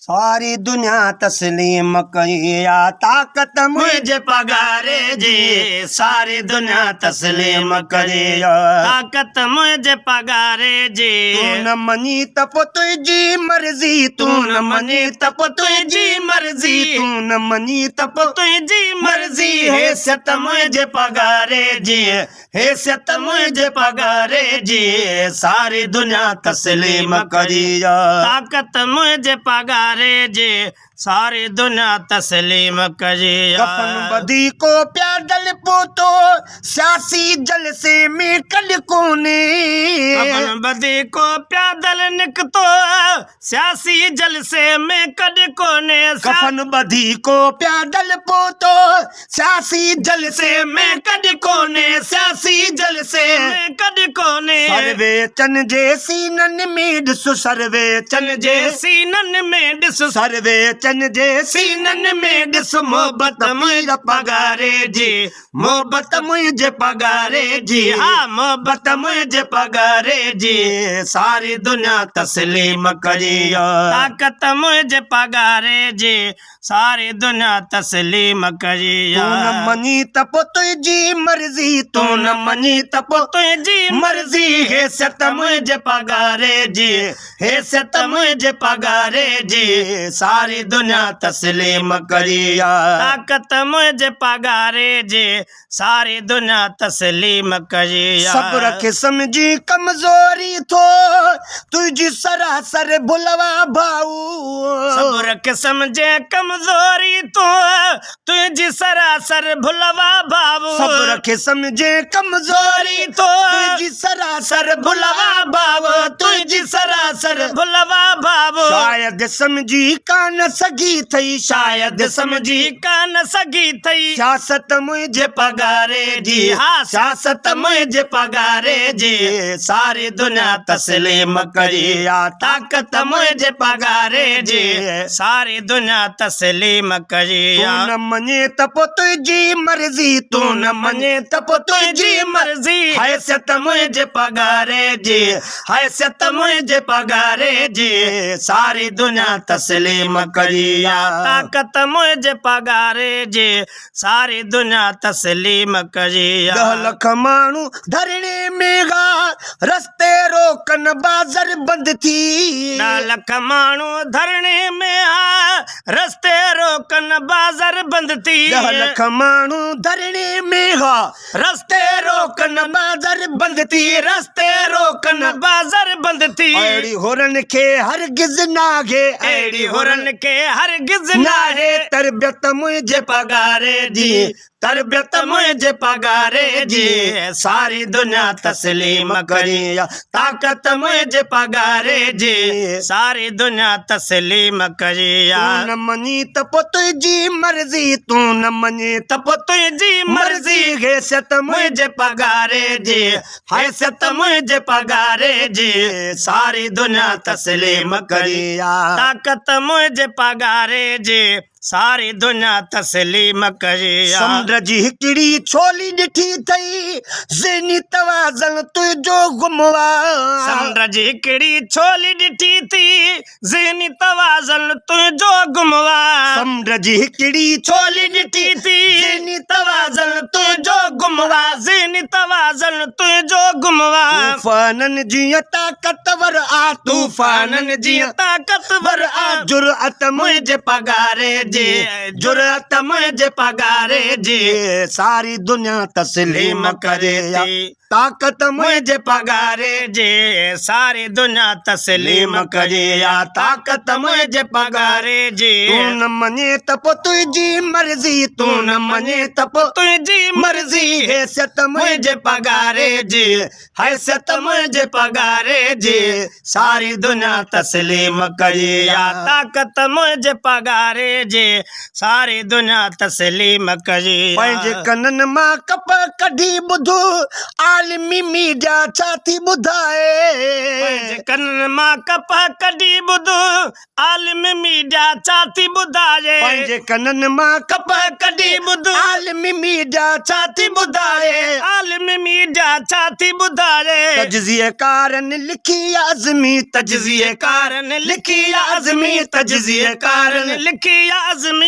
ساري دنيا تسليم ڪئي آ طاقت منهنجي پگهاري جي ساري دنيا تسليم ڪئي آ طاقت منهنجي پگهاري جي. تون نه مڃين ته پوء تنهنجي مرضي تون نه مڃين ته پوء تنهنجي مرضي تون نه مڃين ته پوء تنهنجي مرضي حيثيت منهنجي پگهاري جي حيثيت منهنجي پگهاري جي ساري دنيا تسليم ڪئي آ. طاقت منهنجي پگهاري جي ساري دنيا تسليم ڪئي آ. ڪفن ٻڌي ڪو پيادل پهتو سياسي جلسي ۾ ڪڏ ڪونهي. ڪفن ٻڌي ڪو پيادل نڪتو سياسي جلسي ۾ ڪڏ ڪونهي. ڪفن ٻڌي ڪو پيادل پهتو سياسي جلسي ۾ ڪڏ ڪونهي سياسي جلسي ۾ ڪڏ ڪونهي. سرويچن جي سينن ۾ ڏس سرويچن جي سينن ۾ ڏس سرويچن جي سينن ۾ ڏس محبت پير پگهاري جي محبت منهنجي پگهاري جي ها محبت منهنجي پگهاري جي ساري دنيا تسليم ڪئي آ. طاقت منهنجي پگهاري جي ساري دنيا تسليم ڪئي آ. تون نه مڃين ته پوء تنهنجي مرضي تون نه مڃين ته پوء تنهنجي مرضي حيثيت منهنجي پگهاري جي حيثيت منهنجي پگهاري جي ساري دنيا تسليم ڪئي آ. طاقت منهنجي پگهاري جي ساري دنيا تسليم ڪئي آ. صبر کي سمجهين ڪمزوري ٿو تنهنجي سراسر ڀلوا ڀائو. صبر کي سمجهين ڪمزوري ٿو تنهنجي سراسر ڀلوا ڀائو. صبر کي سمجهين ڪمزوري ٿو تنهنجي سراسر ڀلوا ڀائو تنهنجي سراسر ڀلوا ڀائو. شايد سمجهي ڪانه سگهي ٿئي شايد سمجهي ڪانه سگهي ٿئي. سياست منهنجي پگهاري جي ها سياست منهنجي پگهاري جي ساري دنيا تسليم ڪئي آ طاقت منهنجي پگهاري جي ساري دنيا تسليم ڪئي آ. تون نه مڃين ته پوء تنهنجي مرضي تون نه مڃين ته پوء تنهنجي مرضي حيثيت منهنجي پگهاري جي حيثيت منهنجي پگهاري جي ساري دنيا تسليم ڪئي آ. طاقت منهنجي پگهاري جي ساري دنيا تسليم ڪئي آ. ڏهه لک ماڻهو ڌرڻي ۾ ها رستي روڪن بازر بند ٿي. ڏهه لک ماڻهو ڌرڻي ۾ ها رستي روڪن بازر بند ٿي. ڏهه لک ماڻهو ڌرڻي ۾ ها رستي روڪن بازر بند ٿي رستي روڪن بازر بند ٿي. اهڙي حرن کي هرگز ناهي اهڙي حرن کي هرگز ناهي تربيت منهنجي پگهاري جي تربيت منهنجي پگهاري جي ساري دنيا تسليم ڪئي آ طاقت منهنجي پگهاري جي ساري دنيا تسليم ڪئي آ. تون نه مڃين ته پوء تنهنجي مرضي تون نه مڃين ته پوء تنهنجي مرضي حيثيت منهنجي پگهاري جي حيثيت منهنجي پگهاري جي ساري دنيا تسليم ڪئي آ. طاقت منهنجي پگهاري جي ساري دنيا تسليم ڪئي آ. سمنڊ جي هڪڙي ڇولي ڏٺي اٿئي ذهني توازن تنهنجو گم آ. سمنڊ جي هڪڙي ڇولي ڏٺي ٿي ذهني توازن تنهنجو گم آ. سمنڊ جي هڪڙي ڇولي ڏٺي ٿي ذهني توازن تنهنجو گم آ. ذهني توازن تنهنجو گم آ. طوفانن جيئن طاقتور آ طوفانن جيئن طاقتور آ. جرئت منهنجي پگهاري جي جرئت منهنجي پگهاري جي ساري دنيا تسليم ڪري ٿي. طاقت منهنجي پگهاري جي ساري دنيا تسليم ڪري آ طاقت منهنجي پگهاري جي. تون نه مڃين ته پوء تنهنجي مرضي تون نه مڃين ته پوء تنهنجي مرضي حيثيت منهنجي پگهاري جي حيثيت منهنجي پگهاري جي ساري دنيا تسليم ڪئي آ. طاقت منهنجي پگهاري جي ساري دنيا تسليم ڪئي آ. پنهنجي ڪنن مان ڪپهه ڪڍي ٻڌ، آ عالمي ميڊيا ڇا ٿي ٻڌائي؟ پنهنجي ڪنن مان ڪپهه ڪڍي ٻڌ، عالمي ميڊيا ڇا ٿي ٻڌائي؟ پنهنجي ڪنن مان ڪپهه ڪڍي ٻڌ، عالمي ميڊيا ڇا ٿي ٻڌائي؟ عالمي ميڊيا ڇا ٿي ٻڌائي؟ تجزيه ڪارن لکي اعظمي، تجزيه ڪارن لکي اعظمي، تجزيه ڪارن لکي اعظمي.